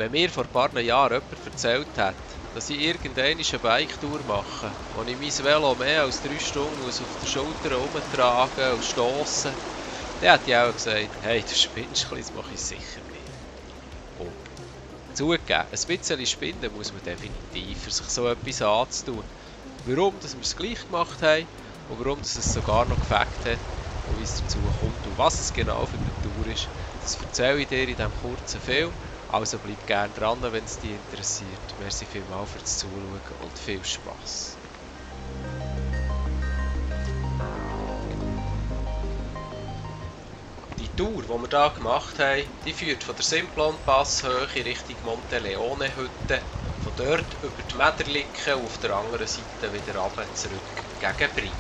Wenn mir vor ein paar Jahren jemand erzählt hat, dass ich irgendwann eine Bike-Tour mache, wo ich mein Velo mehr als 3 Stunden auf der Schulter herumtragen und stossen, dann hätte ich auch gesagt, hey, du spinnst, das mache ich sicher nicht. Und zugegeben, ein bisschen spinnen muss man definitiv, für sich so etwas anzutun. Warum dass wir es gleich gemacht haben und warum dass es sogar noch gefällt hat und wie es dazu kommt und was es genau für eine Tour ist, das erzähle ich dir in diesem kurzen Film. Also bleib gerne dran, wenn es dich interessiert. Merci vielmals fürs Zuschauen und viel Spass. Die Tour, die wir hier gemacht haben, die führt von der Simplon-Passhöhe Richtung Monteleone-Hütte, von dort über die Mäderlicke und auf der anderen Seite wieder runter zurück gegen Brig.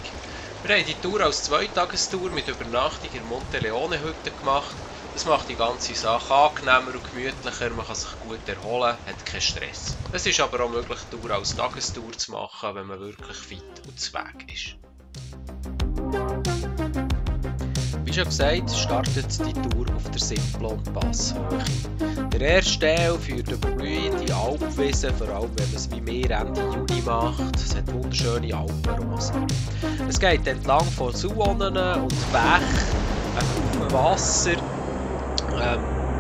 Wir haben die Tour als Zweitagestour mit Übernachtung in der Monteleone-Hütte gemacht. Das macht die ganze Sache angenehmer und gemütlicher, man kann sich gut erholen, hat keinen Stress. Es ist aber auch möglich, die Tour als Tagestour zu machen, wenn man wirklich fit und zu Weg ist. Wie schon gesagt, startet die Tour auf der Simplon-Passhöhe. Der erste Teil führt über blühende Alpwiesen, vor allem wenn man es wie mehr Ende Juni macht. Es hat wunderschöne Alpenrosen. Es geht entlang von Saunen und Bächen, auf Wasser.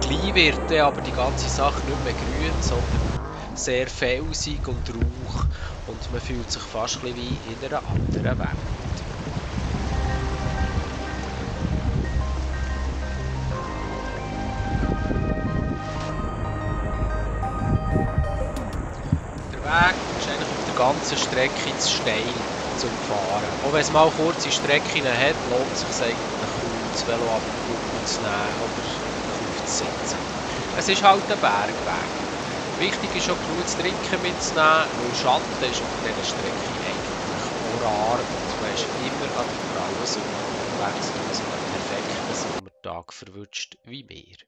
Gleich wird dann aber die ganze Sache nicht mehr grün, sondern sehr felsig und rauch und man fühlt sich fast ein bisschen wie in einer anderen Welt. Der Weg ist eigentlich auf der ganzen Strecke zu steil zum Fahren. Auch wenn es mal kurze Strecken hat, lohnt es sich eigentlich kaum, das Velo ab und zu nehmen oder sitzen. Es ist halt ein Bergweg. Wichtig ist auch genug zu trinken mitzunehmen, weil Schatten ist auf dieser Strecke eigentlich rar und man ist immer an der grauen Sonne unterwegs, wenn man so einen perfekten Sommertag verwünscht wie wir.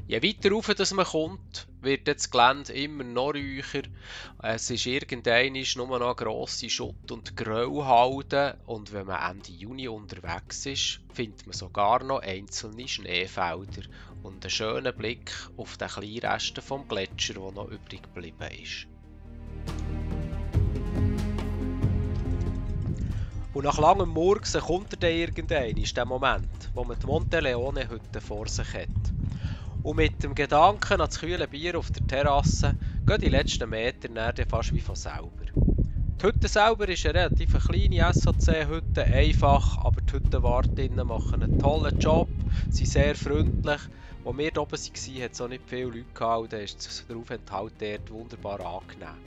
Je weiter rauf man kommt, wird das Gelände immer noch räucher. Es ist irgendwann nur noch grosse Schutt- und Grauhalden und wenn man Ende Juni unterwegs ist, findet man sogar noch einzelne Schneefelder und einen schönen Blick auf den Kleinresten vom Gletscher, der noch übrig geblieben ist. Und nach langem Murksen kommt dann irgendwann der Moment, wo man die Monteleone-Hütte vor sich hat. Und mit dem Gedanken an das kühle Bier auf der Terrasse gehen die letzten Meter dann fast wie von selber. Die Hütte selber ist eine relativ kleine SAC-Hütte, einfach, aber die Hüttenwartinnen machen einen tollen Job, sind sehr freundlich. Als wir oben waren, hat es auch nicht viele Leute gehabt, und dann ist der Aufenthalt dort wunderbar angenehm.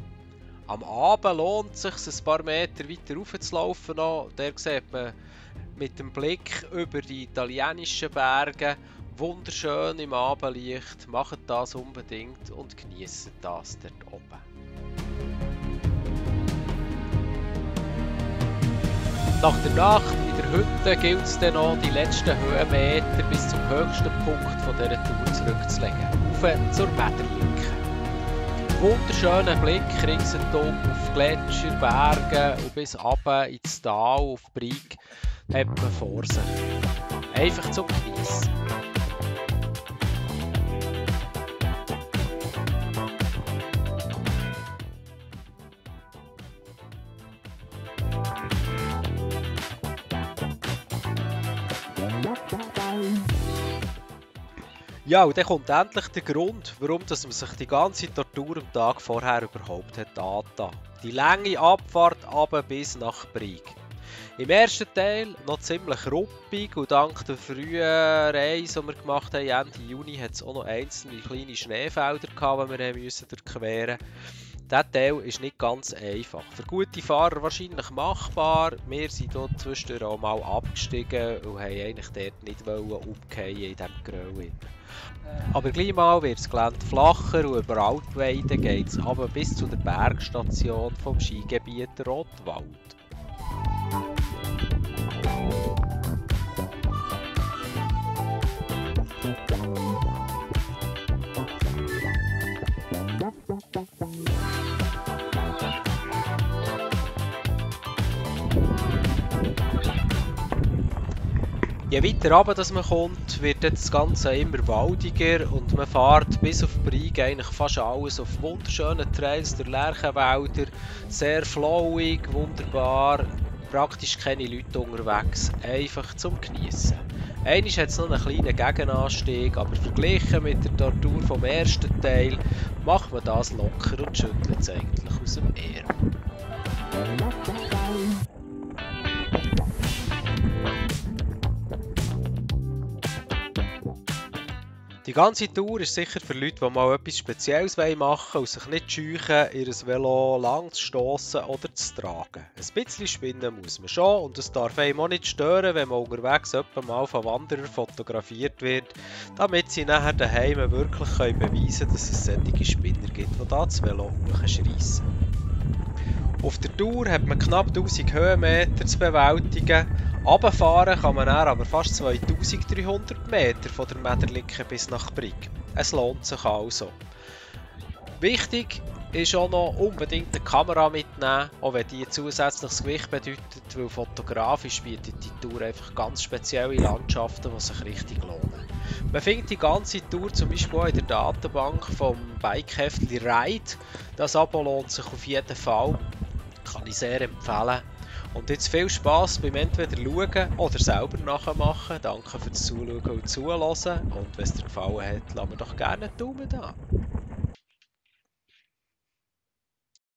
Am Abend lohnt es sich, ein paar Meter weiter rauf zu laufen. Da sieht man mit dem Blick über die italienischen Berge wunderschön im Abendlicht. Macht das unbedingt und genießt das dort oben. Nach der Nacht in der Hütte gilt es dann noch, die letzten Höhenmeter bis zum höchsten Punkt von dieser Tour zurückzulegen. Rauf zur Mäderlicke. Wunderschönen Blick ringsherum auf Gletscher, Berge und bis runter ins Tal auf Brig hat man vor sich. Einfach zum Geniessen. Ja, und dann kommt endlich der Grund, warum man sich die ganze Tortur am Tag vorher überhaupt hat angetan. Die lange Abfahrt runter bis nach Brig. Im ersten Teil noch ziemlich ruppig und dank der frühen Reise, die wir gemacht haben, Ende Juni, hat es auch noch einzelne kleine Schneefelder gehabt, die wir durchqueren mussten. Dieser Teil ist nicht ganz einfach. Für gute Fahrer wahrscheinlich machbar. Wir sind dort zwischendurch auch mal abgestiegen und haben eigentlich dort nicht umgehen in diesem Grau. Aber gleich mal wird das Gelände flacher und über Altweiden geht es aber bis zu der Bergstation vom Skigebiet Rotwald. Je weiter runter das man kommt, wird das Ganze immer waldiger und man fährt bis auf Brig eigentlich fast alles auf wunderschönen Trails durch Lärchenwälder, sehr flowig, wunderbar, praktisch keine Leute unterwegs, einfach zum Geniessen. Einmal hat es noch einen kleinen Gegenanstieg, aber verglichen mit der Tortur vom ersten Teil macht man das locker und schüttelt es eigentlich aus dem Meer. Die ganze Tour ist sicher für Leute, die mal etwas Spezielles machen wollen und sich nicht scheuen, ihr Velo lang zu stossen oder zu tragen. Ein bisschen spinnen muss man schon und es darf einem auch nicht stören, wenn man unterwegs etwa mal von Wanderern fotografiert wird, damit sie nachher daheim wirklich beweisen können, dass es solche Spinner gibt, die da das Velo hochschreissen. Auf der Tour hat man knapp 1000 Höhenmeter zu bewältigen. Runterfahren kann man dann aber fast 2300 Meter von der Mäderlicke bis nach Brig. Es lohnt sich also. Wichtig ist auch noch unbedingt eine Kamera mitnehmen, auch wenn die zusätzliches Gewicht bedeutet, weil fotografisch bietet die Tour einfach ganz spezielle Landschaften, die sich richtig lohnen. Man findet die ganze Tour zum Beispiel auch in der Datenbank vom Bikeheftli Ride. Das Abo lohnt sich auf jeden Fall, kann ich sehr empfehlen. Und jetzt viel Spass beim entweder schauen oder selber nachmachen. Danke fürs Zuschauen und Zuhören. Und wenn es dir gefallen hat, lass mir doch gerne einen Daumen da.